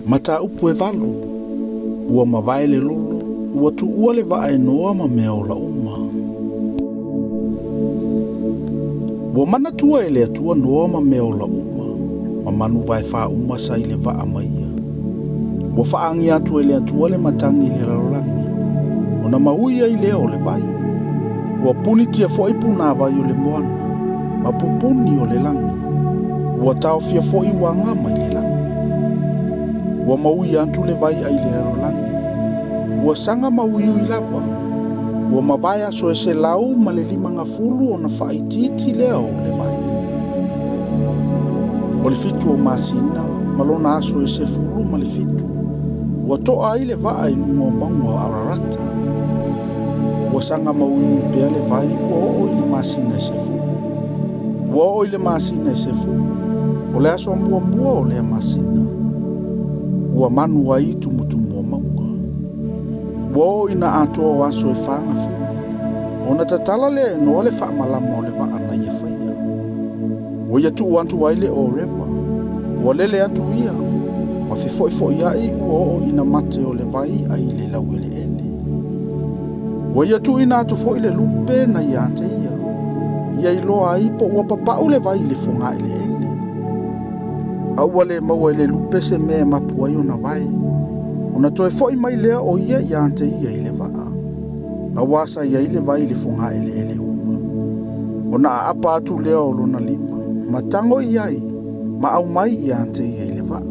Mataupu e 8, ua mavae le lolo, ua tuua le vaa e Noa ma mea ola uma. Ua manatua e le Atua Noa ma mea ola uma, ma manu vaefā uma sa i le vaa ma ia. Ua faaagi atu e le Atua le matagi i le lalolagi, ona maui ai lea o le vai. Ua punitia foi punāvai o le moana, ma pupuni o le lagi. Ua taofia foi uaga mai le lagi. Ua maui atu le vai ai le lalolagi. Ua saga mauiui lava. Ua mavae aso e 150 ona faaitiiti lea o le vai. O le 7 o masina ma lona aso e 17. Ua toa ai le vaa i luga o mauga o Ararata. Ua saga mauiui pea le vai ua oo i le masina e 10. Ua oo i le masina e 10. O le aso muamua o lea masina. Ua manu ai tumutumu o mauga. Ua oo ina atoa o aso e 40. Ona tatala lea e Noa le faamalama o le vaa na ia faia. Ua ia tuu atu ai le orewa. Ua lele atu ia. Ma fefoifoiai ai ua oo ina mate o le vai ai le laueleele. Ua ia tuuina atu foi le lupe na ia te ia. Ia iloa ai po ua papau le vai i le fogaeleele. A ua le maua i le lupe se mea e mapu ai ona vae. Ona toe foi mai lea o ia ia te ia i le vaa. Auā sa i ai le vai i le fogaeleele uma. Ona aapa atu lea o lona lima, ma tago i ai, ma aumai ia te ia i le vaa.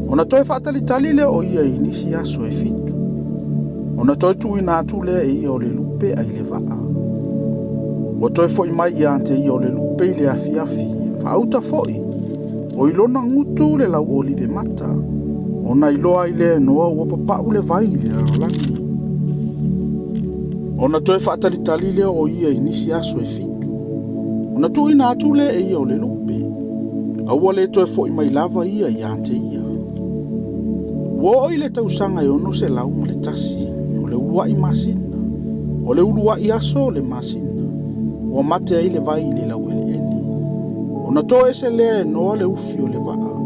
Ona toe faatalitali lea o ia i nisi aso e 7. Ona toe tuuina atu lea e ia o le lupe ai le vaa. Ua toe foi mai ia te ia o le lupe i le afiafi, faauta foi. O i lona gutu le lau olive mata. Ona iloa ai lea e Noa ua papau le vai i le lalolagi. Ona toe faatalitali lea o ia i nisi aso e 7. Ona tuuina atu lea e ia o le lupe. A ua le toe foi mai lava ia ia te ia. Ua oo i le tausaga e 601, o le uluai masina, o le uluai aso o le masina, ua mate ai le vai i le laueleele. Ona toese lea e Noa le ufi o le vaa,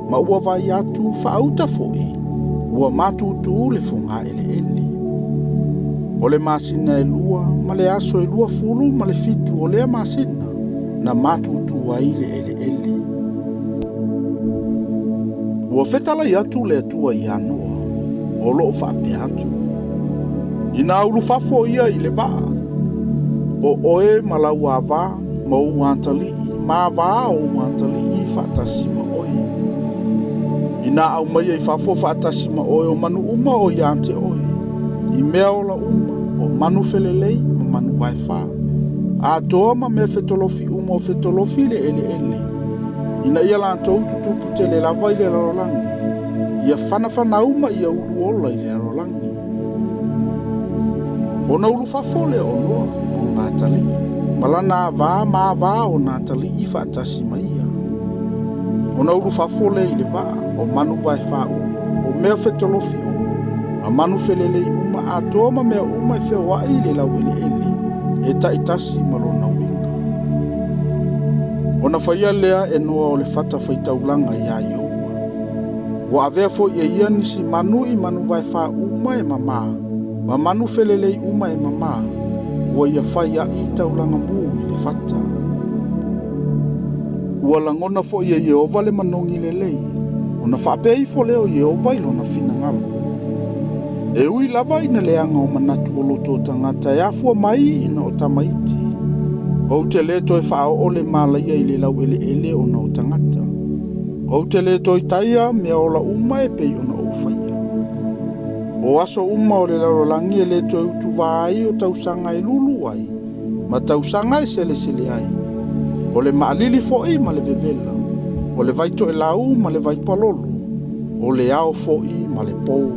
ma ua vai atu faauta foi, ua matutu le fogaeleele. O le masina e 2 ma le aso e 27 o lea masina, na matutu ai le eleele. Ua fetalai atu le Atua ia Noa, o loo faapea atu. Ina ulufafo ia i le vaa, o oe ma lau avā, ma ou atalii, ma avā o ou atalii faatasi ma oe. Ina aumaia i fafo faatasi ma oe o manu uma o ia te oe, i mea ola uma, o manu felelei ma manu vaefā. Atoa ma mea fetolofi uma o fetolofi le eleele. Ina ia latou tutupu tele lava i le lalolagi, ia fanafana uma ia ulu ola i le lalolagi. Ona ulufafo lea o Noa ma ona atalii, ma lana avā ma avā o ona atalii faatasi ma ia. Ona ulufafo lea i le vaa, o manu vaefā uma, o mea fetolofi uma, ma manu felelei uma, atoa ma mea uma e feoai i le laueleele, e taitasi ma lona uiga. Ona faia lea e Noa o le fata faitaulaga ia Ieova. Ua avea foi e ia nisi manu i manu vaefā uma e mamā, ma manu felelei uma e mamā, ua ia fai ai taulaga mū i le fata. Ua lagona foi e Ieova le manogi lelei, ona faapea ifo lea o Ieova i lona finagalo. E ui lava ina leaga o manatu o loto o tagata e afua mai ina o tamaiti. Ou te le toe faaoo le malaia i le laueleele ona o tagata. Ou te le toe taia mea ola uma e pei ona ou faia. O aso uma o le lalolagi e le toe utuvā ai o tausaga e lulu ai, ma tausaga e selesele ai. O le maalili foi ma le vevela, o le vaitoelau ma le vaipalolo, o le ao foi ma le pou.